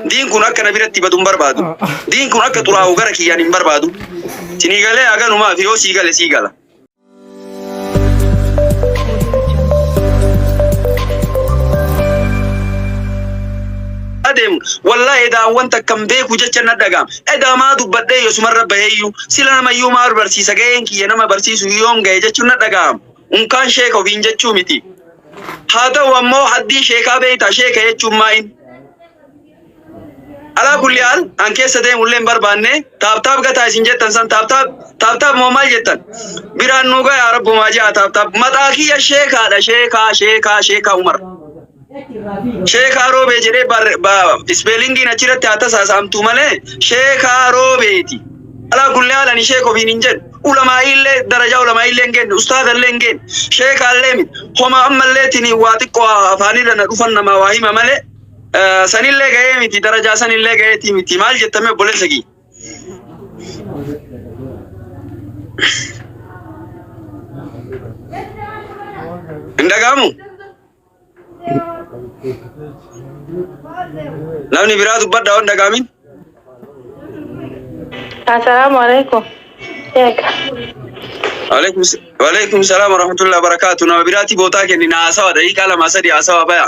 Diin kun akka na biratti badu hin barbaadu. Diin kun akka xuraa'u gara kiyyaan hin barbaadu. Sinii galee haganumaaf yoo sii gale sii gala. Adeemu wallahi edaa wanta akkam beeku jecha na dhaga'ama. Edaa maa dubbadhee yosumarra baheeyyuu sila namayyuu maal barsiisa gaheen kiyya nama barsiisu yoom gahe jechuun na dhaga'ama. Unkaan sheeka ofiin jechuu miti. Haa ta'u ammoo haddii sheekaa beektaa sheeka jechuun maa'in. Alaa kulli haal an keessa deemullee hin barbaanne taap taap gataa isin jettan san taap taap taap taap moo maal jettan biraan nuu gayaa rabbumaa ja'a taap taap maxaa kiyya sheekaadha sheekaa sheekaa sheekaa Umar. Sheekaa roobee jedhee ispeelingiin achirratti haa tasaasamtu malee sheekaa roobeeti. Alaa kulli haal ani sheek ofiin hin jedhu. Ulamaa'iillee darajaa ulamaa'iillee hin geenne ustaazallee hin geenne sheekaallee miti. Homa ammallee tini waa xiqqoo afaanirra na dhufan namaa waa hima malee sanillee ga'ee miti darajaa sanillee ga'eetii miti maal jettamee obboleessa kiyya. Hin dhaga'amu? Namni biraa dubbadhaa waan dhaga'amin. Assalaamu alaikum. Sheeka. Waalaikum salaam warahmatullahi wabarakatuh. Nama biraatti bootaa kenni na haasawa daqiiqaa lama sadi haasawa baya.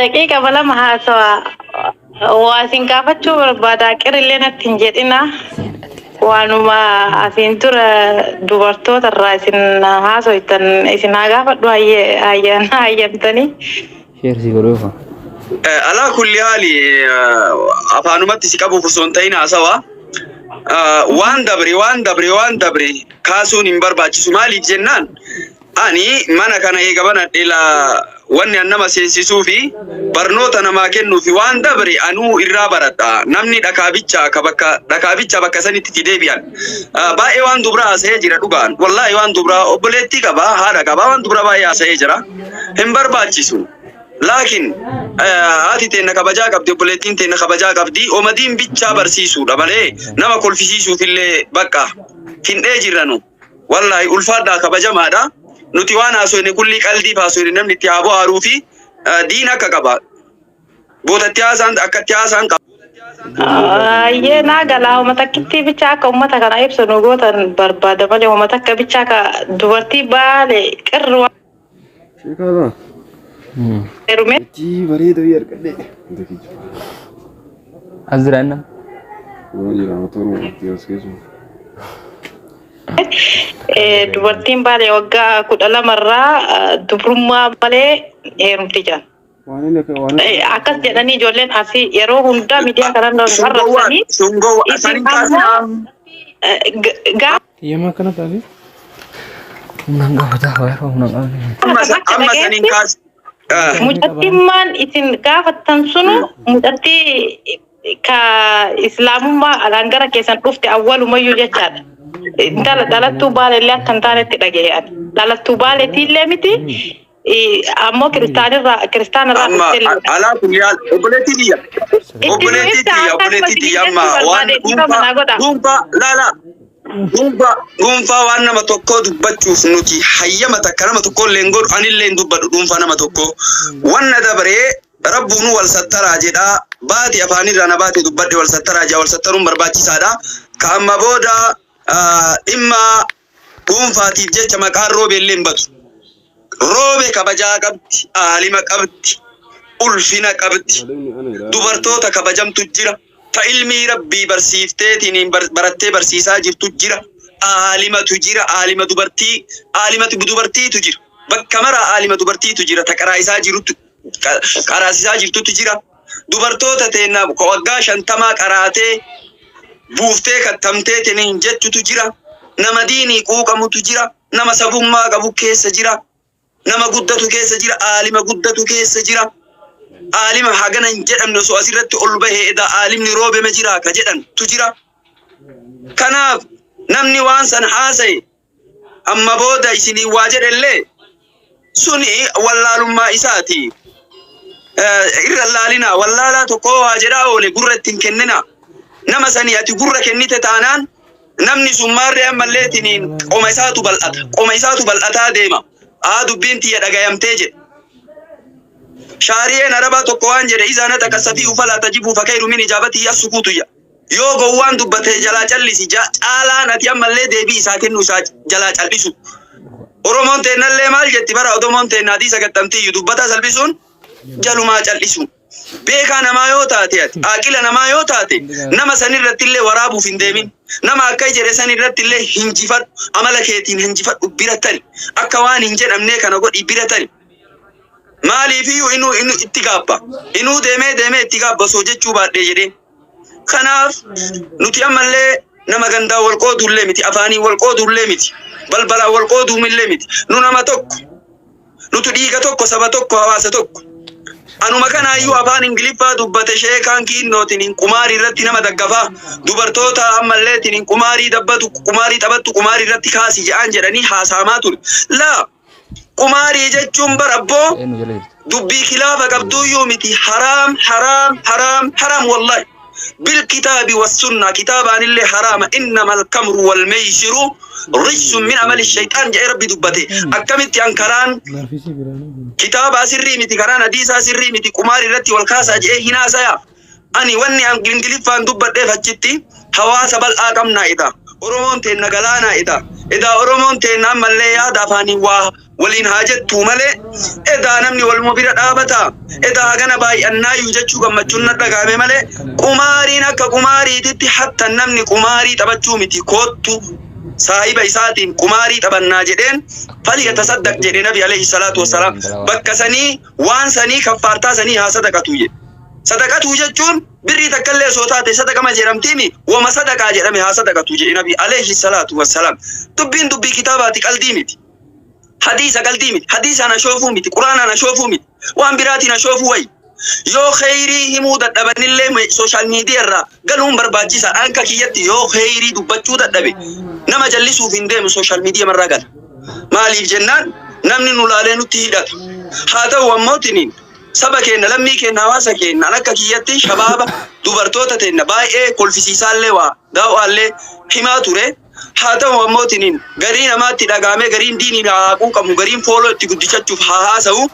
Daqiiqa 2 haasawa. Waa isin gaafachuu barbaada qirillee natti hin jedhina. Waanuma asiin dura dubartoota irraa isin haasoytan isin haa gaafadhu hayyamtanii. Share si godhuufa. Alaa kulli haali afaanumatti si qabuuf osoo hin ta'in haasawa. Waan dabre waan dabre waan dabre kaasuun hin barbaachisu maaliif jennaan Ani mana kana eega banadhe la wanni an nama seensisuu fi barnoota namaa kennuu fi waan dabre anuu irraa baradha. Namni dhakaa bicha ka bakka dhakaa bicha bakka sanitti itti deebi'an. Baay'ee waan dubraa haasa'ee jira dhugaan. Wallaahi waan dubraa obboleettii qaba haadha qaba waan dubraa baay'ee haasa'ee jira. Hin barbaachisu. Laakiin haati teenna kabajaa qabdi obboleettiin teenna kabajaa qabdi omadiin bichaa barsiisuudha malee nama kolfisiisuuf illee bakka findhee jirra nu. Wallaahi ulfaadhaa kabajamaadha. Nuti waan haasofne kullii qaldiif haasofne namni itti haa bohaaruu fi diin akka qaba. Bootatti haasaan akkatti haasaan qaba. Ayyee naa galaa homa takkittii bichaa akka uummata kana ibsu nu gootan barbaada malee homa takka bichaa ka dubartii baale qirri waan Sheekaa heerume. Hojii bareeda wayii argadhe. As jira inni. Yoo jira motoruma itti as keessuma. Dubartiin baale waggaa 12 irraa dubrummaa malee heerumti jedhan. Waan inni akka waan inni Akkas jedhanii ijoolleen asii yeroo hundaa miidiyaa kanarra nu Sun gowwaa arrabsanii sun gowwaa san isin hin kaasin ammoo gaafa Xiyyamaa akkana taate. Humnaan qabata waayee humnaan qabne. amma akka amma san hin dhagayetti kaasin. Mucattimmaan isin gaafattan sunu mucattii ka islaamummaa alaan gara keessan dhufte awwalumayyuu jechaadha. Intala dhalattuu baalellee akka hin taanetti dhagaye ani. Dhalattuu baaleetiillee miti ammoo kiristaanirraa kiristaanirraa Amma dhuftelleedha. alaa kulli haal obboleettii tiyya Itti nu obboleettii ibsa tiyya akkanuma obboleettii isin tiyya jechuu amma waan barbaade dhiifama dhuunfaa naa godha. dhuunfaa laalaa dhuunfaa dhuunfaa waan nama tokkoo dubbachuuf nuti hayyama takka nama tokko illee hin godhu anillee hin dubbadhu dhuunfaa nama tokkoo wanna dabaree rabbuunu wal sattaraa jedhaa baate afaanirraa na baate dubbadhe wal sattaraa jaa wal sattaruun barbaachisaadha ka amma booda dhimma dhuunfaatiif jecha maqaan roobee illee hin badu. Roobe kabajaa qabdi, aalima qabdi, ulfina qabdi, dubartoota kabajamtu jira, ta ilmii rabbii barsiifteetiin barattee barsiisaa jirtu jira, aalimatu jira, aalima dubartii, aalimatu dubartiitu jira. Bakka maraa aalima dubartiitu jira, ta qaraa'isaa jirutu qaraasisaa jirtutu jira. Dubartoota teenna waggaa shantamaa qaraatee buuftee kattamtee tiniin jettutu jira. Nama diinii quuqamutu jira. Nama sabummaa qabu keessa jira. Nama guddatu keessa jira. Aalima guddatu keessa jira. Aalima hagana hin jedhamne osoo asirratti ol bahee edaa aalimni roobeme jira ka jedhantu jira. Kanaaf namni waan san haasaye amma booda isiniin waa jedhellee suni wallaalummaa isaati. Irra laalinaa wallaalaa tokko waa jedhaa oole gurra itti hin kenninaa. Nama sanii ati gurra kennite taanaan namni sun maarree ammallee tiniin qoma isaatu bal'ata. Qoma isaatu bal'ataa deema. Aa dubbiin tiyya dhagayamtee jedhe. Shaariyeen arabaa tokko waan jedhe izaa naxaqa safiihu falaa tajibuu fakayru min ijaabatii yassukuutu jedha. Yoo gowwaan dubbate jalaa callisi caalaan ati ammallee deebii isaa kennu isaa jalaa callisu. Oromoon teennallee maal jetti bara Oromoon teenna hadiisa gaxxamtiyyu dubbataa salphisuun jalumaa callisu. Beekaa namaa yoo taate ati aaqila namaa yoo taate nama sanirratti illee waraabuuf hin deemin. Nama akka jedhe sanirratti illee hinjifadhu amala keetiin hinjifadhu bira tari. Akka waan hin jedhamnee kana godhi bira tari. Maaliifiyyuu inuu inuu itti gaabba. Inuu deemee deemee itti gaabba osoo jechuu baadhee jedhee. Kanaaf nuti ammallee nama gandaa wal qooduullee miti afaanii wal qooduullee miti balbalaan wal qooduumillee miti nu nama tokko nuti dhiiga tokko saba tokko hawaasa tokko. Anuma kanaayyuu afaan Ingiliffaa dubbate sheekaan kiinnootiin qumaarii irratti nama daggafaa dubartoota ammalleetiin qumaarii dabbatu qumaarii taphattu qumaarii irratti kaasi jedhaan jedhanii haasa'amaa ture. Laa qumaarii jechuun bara abboo Eenyu jala jirti? dubbii kilaafa qabduuyyuu miti haraam haraam haraam haraam wallahi بالكتاب والسنة كتابان اللي حرام إنما الكمر والميسر رجس من عمل الشيطان جاء ربي دبته أكملت أنكران كتابا سري متي كران حديثا سري متي قمار رتي والكاسا جاء هنا سيا أني وني أن إنجليفان دبته فجتي حواس بل آقمنا إذا Oromoon teenna galaanaa ida. Edaa Oromoon teenna ammallee yaada afaanii waa waliin haa jettuu malee edaa namni waluma bira dhaabata. Edaa hagana baay'annaayyuu jechuu gammachuun na dhagahame malee qumaariin akka qumaariititti hatta namni qumaarii taphachuu miti koottu saahiba isaatiin qumaarii taphannaa jedheen falyatasaddaq jedhe nabi alayhi salaatu wassalaam bakka sanii waan sanii kaffaartaa sanii haa sadaqatu jedhe. Sadaqatuu jechuun birrii takka illee osoo taate sadaqama jedhamtiimi wama sadaqaa jedhame haa sadaqatu jedhe nabi alayhi salaatu wassalaam. Dubbiin dubbii kitaabaati qaldii miti. Hadiisa qaldii miti. Hadiisaan ashoofuu miti. Quraanaan ashoofuu miti. Waan biraatiin ashoofuu wayi. Yoo kheyrii himuu dadhabanillee sooshaal miidiyaa irraa galuun barbaachisaadha. Anka kiyyatti yoo kheyrii dubbachuu dadhabe nama jallisuuf hin deemu sooshaal miidiyaa marraa gala. Maaliif jennaan namni nu laalee nutti hidhata. Haa ta'u ammootiniin saba keenya lammii keenya hawaasa keenya akka kiyyatti shabaaba dubartoota teenya baay'ee kolfisiisaallee waa daawwaallee himaa ture. Haa ta'u ammootiniin garii namaatti dhagaamee gariin diiniin haa quuqamu gariin fooloo itti guddichachuuf haa haasa'u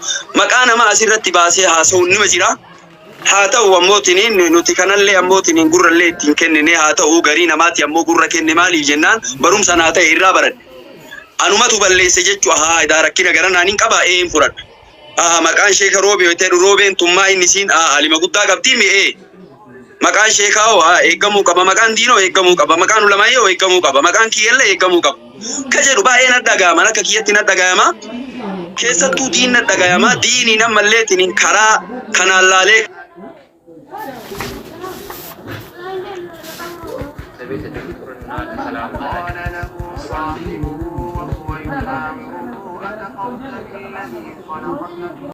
maqaa nama asirratti baasee haasa'u nima jira. Haa ta'u ammootiniin nuti kanallee ammootiniin gurrallee ittiin kennine haa ta'u garii namaatti ammoo gurra kenne maaliif jennaan barumsa naa ta'e irraa baradhe. Anumatu balleesse jechuu haa edaa rakkina gara naan hin qabaa ee hin fudhadha. Maqaan sheeka roobee yoo ta'e roobeen tummaa inni siin alima guddaa qabdii mi'ee. Maqaan sheekaa hoo eeggamuu qaba maqaan diinoo eeggamuu qaba maqaan ulamaayoo eeggamuu qaba maqaan kiyyallee eeggamuu qaba. Ka jedhu baay'ee na dhaga'ama akka kiyyatti na dhaga'ama. Keessattuu diin na dhaga'ama diiniin ammalleetiin karaa kanaan laalee قال له صاحبه وهو يحاوره أكفرت بالذي خلقك